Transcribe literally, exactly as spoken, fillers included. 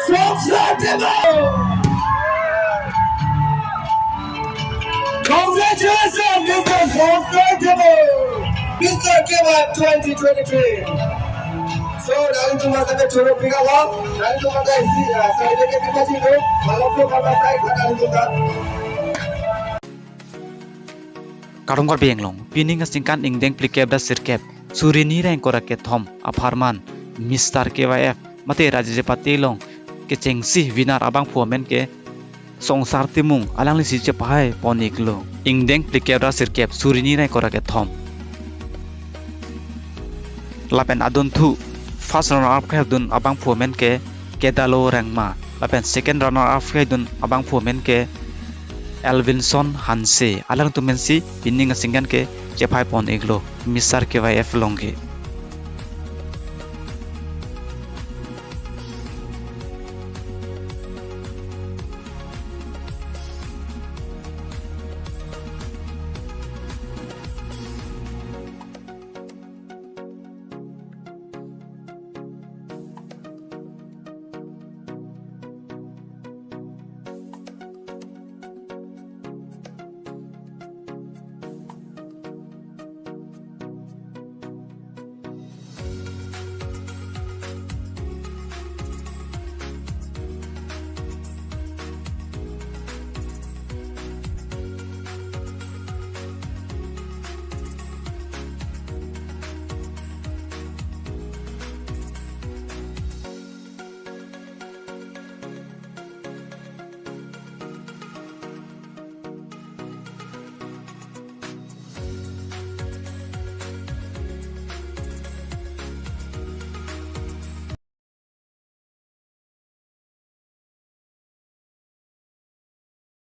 Congratulations, Mister K Y F twenty twenty-three. So, nanglitum masa ke choro pika lo, nanglitum masa isi, ah, certificate kita sih tu, malam tu masa saya kata nanglitum tak. Karong Karbi Anglong, pining aningkan ingdeng phlikep ra sirkep, suri ni ra ingkoi ra kethom apharman Mister K Y F mate Rajya Japati along kechengsi winner abangphu amen ke Songsar Timung, alanglisi chepahai pon-iklo. Ingdeng phlikep ra sirkep, suri ni ra ingkoi ra kethom. Lapen adunthu first runner up kehai dun abangphu amen ke Kedalo Rengma. Lapen second runner up kehai dun abangphu amen ke Elvinson Hanse. Alangtum pensi pining aningkan ke chepahai pon-iklo Mister K Y F along ke.